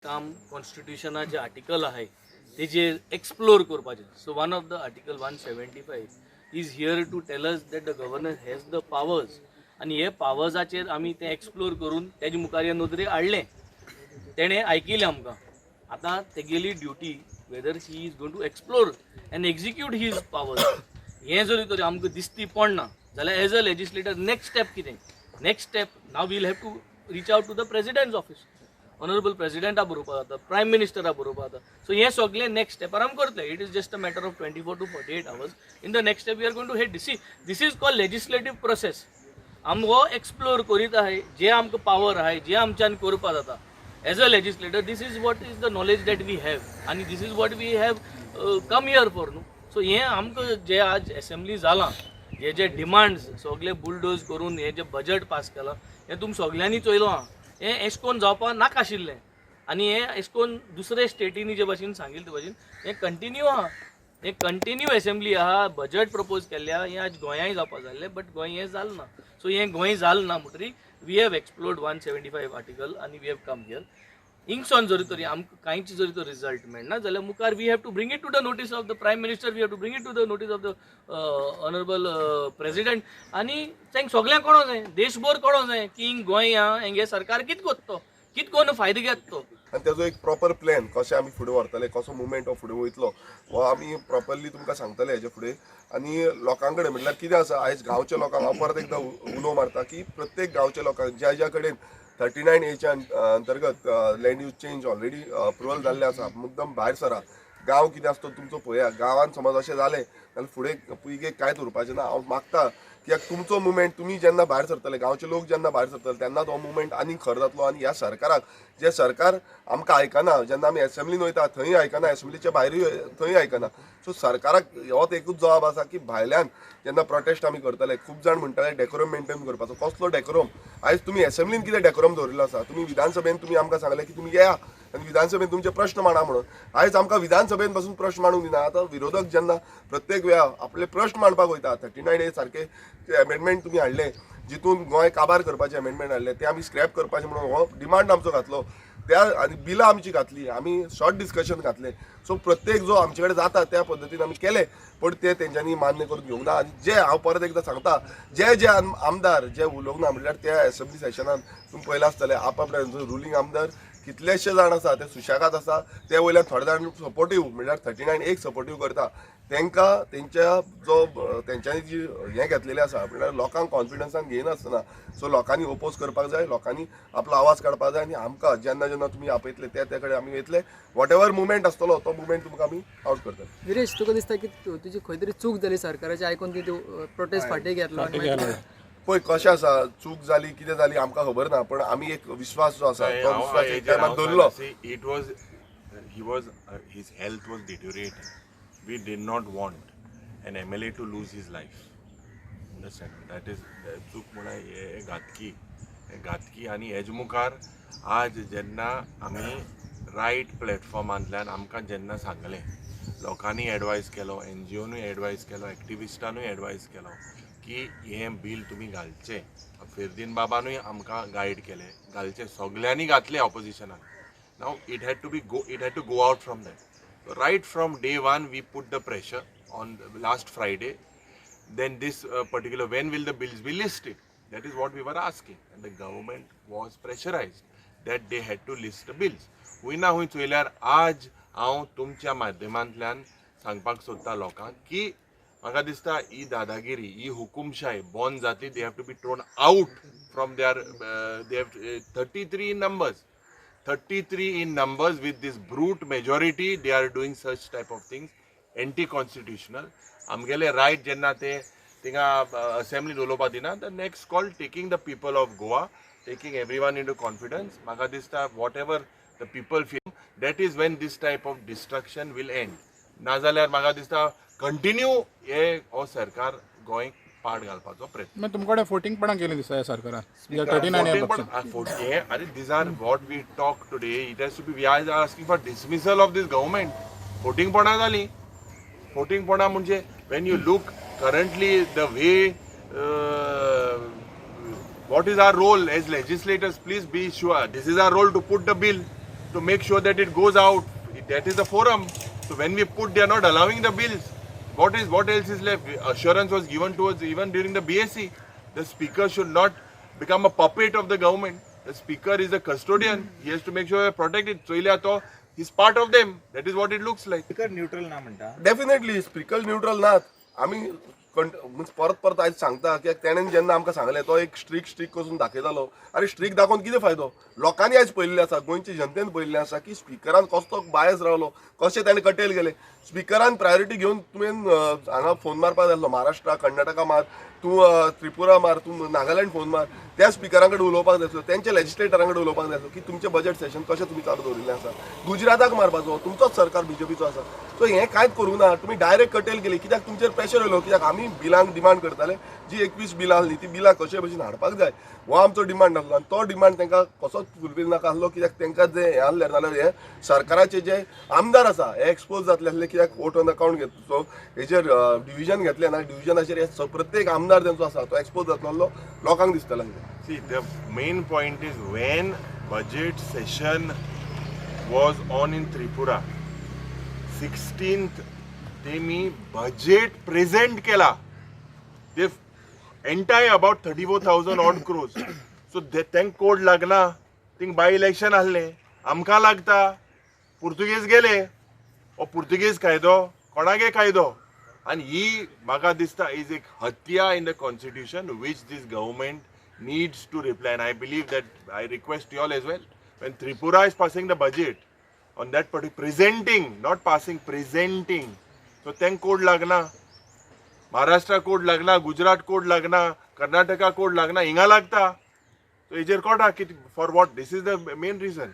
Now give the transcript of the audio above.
काम कॉन्स्टिट्युशनाचे आर्टिकल आहाय तेजेर एक्सप्लोर करपाचें. So one of the article, 175, is here to tell us that the governor has the powers आनी हे पावर्साचेर आमी तें एक्सप्लोर करून तेजे मुखार हे नदरेक हाडलें. तेणें आयकिलें आमकां. आतां तेगेली duty whether he is going to explore and execute his powers, हें जरी तर आमकां दिसती पडना जाल्यार as a legislator next step कितें? Next step, now we'll have to reach out to the President's office, honourable प्रेसिडेंटा बरोवपा जाता, प्रायम मिनिस्टरा बरोवपा जाता. सो हें सगळें नेक्स्ट स्टेपार आमी करतले. It is just a matter of 24 to 48 hours. In the next step we are going to head. See, this is called legislative process. आम हो एक्सप्लोर करीत आहाय जे आमकां पावर आहाय, जे आमच्यान करपा जाता as a legislator. This is what is the knowledge that we have आनी this is what we have come here for, न्हू? सो हें आमकां जे आज एसेंब्ली जालां, हे जे डिमांड्स सगळे बुलडोज करून हे जे बजट पास केलां, हें तुमी सगळ्यांनी चोयलो आहा. हें एशें कोन्न जावपा नाका आशिल्लें आनी हें एशें कोन्न दुसरे स्टेटींनी जे भाशेन सांगिल्लें ते भाशेन हें कंटिन्यू आहा. हें कंटिन्यू एसेंब्ली आहा, बजट प्रपोज केल्लें आहा. हें आज गोंयांय जावपा जाल्लें, बट गोंय हें जालें ना. सो हें गोंय जालें ना म्हणटरी we have explored 175 article आनी we have come here. हिंगसोन जरी तरी आमकां कांयच जरी तर रिजल्ट मेळना जाल्यार मुखार we have to bring it to the notice of the Prime Minister, we have to bring it to the notice of the honourable President आनी तांकां सगळ्यांक कळोंक जाय, देशभर कळोंक जाय की हिंग गोंय आहा, हेंगे सरकार कितें करता तो, कितें करून फायदो घेता तो. आनी तेजो एक प्रॉपर प्लॅन कशें आमी फुडें व्हरतले, कसो मुवमेंट हो फुडें वयतलो, हो आमी प्रॉपरली तुमकां सांगतले हेजे फुडें. आनी लोकां कडेन म्हटल्यार कितें आसा, आयज गांवच्या लोकांक हांव परत एकदां उलो मारता की प्रत्येक गांवच्या लोकांक ज्या ज्या कडेन 39 एच्या अंतर्गत land use change already approval जाल्लें आसा, मुद्दम भायर सरा. गांव कितें आसता तो तुमचो पळया. गांवान समज अशें जालें जाल्यार फुडें पिळगेक कांयच उरपाचें ना. हांव मागता कित्याक तुमचो मुवमेंट, तुमी जेन्ना भायर सरतले, गांवचे लोक जेन्ना भायर सरतले, तेन्ना तो मुवमेंट आनीक खर जातलो. आनी ह्या सरकाराक, जे सरकार आमकां आयकना, जेन्ना आमी एसेंब्लीन वयता थंय आयकना, एसेंब्लीच्या भायरूय थंय आयकना, सो सरकाराक होच एकूच जबाब आसा की भायल्यान जेन्ना प्रोटेस्ट आमी करतले, खूब जाण म्हणटाले डेकोरम मेंटेन करपाचो. कसलो डेकोरम? आयज तुमी एसेंब्लीन कितें डेकोरम दवरिल्लो आसा? तुमी विधानसभेन तुमी आमकां सांगलें की तुमी येया आनी विधानसभेन तुमचे प्रश्न मांडा म्हणून. आयज आमकां विधानसभेन पासून प्रश्न मांडूंक दिना. आतां विरोधक जेन्ना प्रत्येक वेळा आपले प्रश्न मांडपाक वयता, 39 ए सारके एमेंडमेंट तुमी हाडले, जितून गोंय काबार करपाचे एमेंडमेंट हाडले, ते आमी स्क्रॅप करपाचे म्हणून हो डिमांड आमचो घातलो त्या आनी बिलां आमची घातली, आमी शॉर्ट डिस्कशन घातले. सो प्रत्येक जो आमचे कडेन जाता त्या पद्दतीन आमी केले, पण ते तेंच्यांनी मान्य करून घेवंक ना. आनी जे हांव परत एकदां सांगता, जे जे आमदार जे उलोवंक ना, म्हणल्यार त्या एसेंब्ली सेशनान तुमी पळयलां आसतलें, आपापले रुलींग आमदार कितलेशे जाण आसा ते सुशेगाद आसा. ते वयल्यान थोडे जाण सपोर्टीव, म्हणल्यार 39 एक सपोर्टीव करता. तांकां तेंच्या जो तेंच्यांनी जी हें घेतलेलें आसा, म्हणल्यार लोकांक कॉन्फिडन्सान घेयनासतना. सो लोकांनी ओपोज करपाक जाय, लोकांनी आपलो आवाज काडपाक जाय आनी आमकां जेन्ना जेन्ना तुमी आपयतले त्या त्या कडेन आमी वयतले. What ever मुवमेंट आसतलो तो मुवमेंट तुमकां आमी आउट करतले. विरेश, तुका दिसता की तुजी खंय तरी चूक जाली सरकाराची आयकून की तूं प्रोटेस्ट फाटीं घेतलो आनी मागीर पळय कशें आसा, चूक जाली कितें जाली आमकां खबर ना, पण आमी एक विश्वास जो आसा तो विश्वास एक टायमार दवरलो. It was he was his health was deteriorating. We did not want an MLA to lose his life. Understand? That is चूक म्हणल्यार हे घातकी, हे घातकी. आनी हेज मुखार आज जेन्ना आमी रायट प्लॅटफॉर्मांतल्यान आमकां जेन्ना सांगलें, लोकांनी एडवायस केलो, एनजीओनूय एडवायस केलो, एक्टिविस्टानूय एडवायस केलो की हें बील तुमी घालचें. फेर्दीन बाबानूय आमकां गायड केलें, घालचें. सगल्यांनी घातलें ऑपोजिशनान. Now it had to go out from that. So right from day one we put the pressure on last Friday. Then this particular, when will the bills be listed? That is what we were asking. And the government was pressurized that they had to list the bills. हुंय ना हुंय चोयल्यार आज हांव तुमच्या माध्यमांतल्यान सांगपाक सोदता लोकांक की म्हाका दिसता ही दादागिरी, ही हुकुमशाय बंद जातली. They have to be thrown out from their, they have 33 numbers, 33 in numbers. With this brute majority they are doing such type of things, anti constitutional. आमगेले रायट जेन्ना ते थिंगा असेंब्लीन उलोवपा दिना, the next call, taking the people of Goa, taking everyone into confidence, म्हाका दिसता whatever the people feel, that is when this type of destruction will end. नाजाल्यार म्हाका दिसता कंटिन्यू हे हो सरकार गोंय पाड घालपाचो प्रयत्न. मागीर तुमचे कडेन फोटिंगपणां केली दिसता ह्या सरकारान 39 Voting पण हे अरे, these are what we talk today. It has to be, we are asking for dismissal of this government. फोटिंगपणां जाली. फोटिंगपणां म्हणजे when you look currently the way, what is our role as legislators? Please be sure this is our role to put the bill. to make sure that it goes out. That is the forum. So when we put, they are not allowing the bills. What else is left? Assurance was given to us even during the BSc. The speaker should not become a puppet of the government. The speaker is a custodian. He has to make sure we protect it. चोयल्या तो he's part of them. That is what it looks like. Speaker neutral ना म्हणटा. Definitely speaker neutral नात. आमी means परत परत आयज सांगता कित्याक तेणेन जेन्ना आमकां सांगलें, तो एक स्ट्रीक स्ट्रीक करून दाखयतालो. आरे, स्ट्रीक दाखोवन कितें फायदो? लोकांनी आयज पळयल्लें आसा, गोंयचे जनतेन पळयल्लें आसा की स्पिकरान कसलो बायस रावलो, कशें ताणें कटेल गेले. स्पिकरान प्रायोरिटी घेवन तुवें हांगा फोन मारपाक जाय आसलो. महाराष्ट्रा, कर्नाटका मार तूं, त्रिपुरा मार तूं, नागालँड फोन मार. त्या स्पिकरां कडेन उलोवपाक जाय आसलो, तेंच्या लेजिस्लेटरां कडेन उलोवपाक जाय आसलो की तुमचें बजेट सेशन कशें तुमी चालू दवरिल्लें आसा. गुजराताक मारपाचो, तुमचोच सरकार बीजेपीचो आसा. सो हें कांयच करूंक ना. तुमी डायरेक्ट कटेल गेली कित्याक? तुमचेर प्रेशर येयलो कित्याक आमी बिलांक डिमांड करताले. जी 21 बिलां आसली, ती बिलां कशे भशेन हाडपाक जाय हो आमचो डिमांड आसलो आनी तो डिमांड तांकां कसोच फुलफील नाका आसलो, कित्याक तांकां जे हें आसलें नाल्यार हे सरकाराचे जे आमदार आसा हे एक्सपोज जातले आसले, कित्याक वोट ऑन अकाउंट घेतलो, सो हेजेर डिविजन घेतलें ना, डिविजनाचेर हे प्रत्येक आमदार तेंचो आसा तो एक्सपोज जातलो आसलो, लोकांक दिसतलें आसलें. See, the main point is when budget session was on in Tripura, 16th तेमी budget present केला. They entire about 34,000 odd crores. So तेंक कोड लागना, थिंग बाय इलेक्शन आहलें. आमकां लागता. पुर्तुगेज गेले. हो पुर्तुगेज कायदो, कोणागे कायदो? आनी ही म्हाका दिसता is एक हत्या in the constitution, which this government needs to reply. And I believe that I request you all as well, when Tripura is passing the budget on that particular, presenting, not passing, presenting, so तेंक code लागना, Maharashtra code लागना, Gujarat code लागना, Karnataka code लागना, हिंगा लागता. So हेजेर कोटा कितें? For what? This is the main reason.